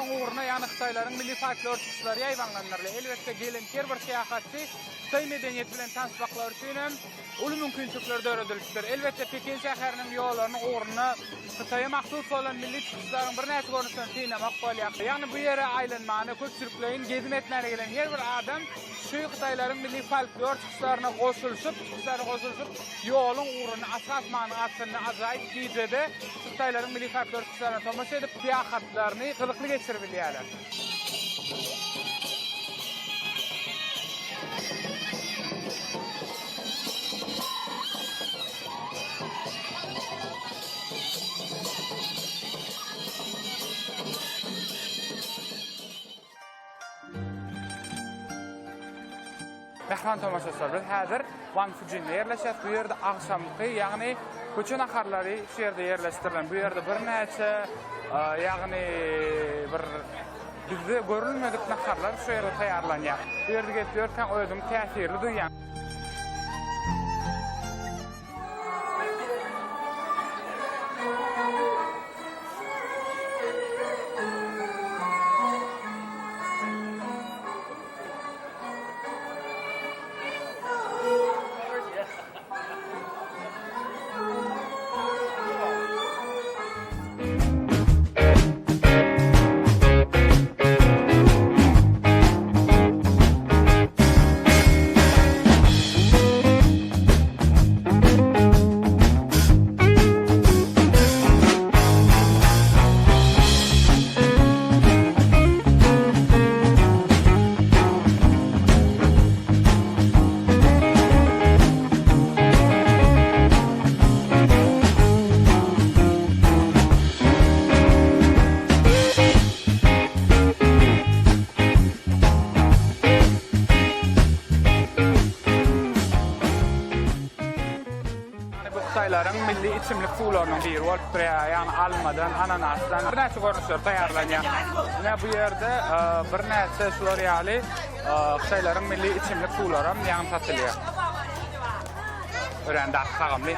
Ýoluň ugruna, ýagny hytaýlaryň milli folklor çykyşlary ýaýbaňlandyrylýar. Elbetde, gelen her bir syýahatçy hytaý medeniýeti bilen tanyşmaklary üçin hem uly mümkinçilikler döredilipdir. Elbetde, Pekin şäheriniň ýollarynyň ugrunda Hytaýa mahsus bolan milli çykyşlaryň birnäçe görnüşlerini synlamak bolýar. Ýagny bu ýere aýlanmana, köpçülikleýin gezim etmäne gelen her bir adam şu hytaýlaryň milli folklor çykyşlaryna goşulyşyp, çykyşlaryna goşulyşyp, ýoluň ugrunda açyk asmanyň astynda ajaýyp gijede şu hytaýlaryň milli folklor çykyşlaryna tomaşa edip, syýahatlaryny gyzykly geçirip bilýärler. Mähriban tomaşaçylar, biz häzir Wanfujinde ýerleşýäris. Bu ýerde agşamky, ýagny köçe naharlary şu ýerde ýerleşdirilen. Bu ýerde birnäçe, ýagny bir bizde görülmedik naharlar şu ýerde taýýarlanýar. Bu ýerde gezip ýörkäň özüňi täsirli duýýaň. Bu hytaýlaryň milli içimlik suwlarynyň biri bolup durýar, ýagny almadan, ananasdan birnäçe görnüşleri taýýarlanýar. Ine bu ýerde birnäçe şular ýaly hytaýlaryň milli içimlik suwlaram ýagny satylýar. Örän datly tagamly.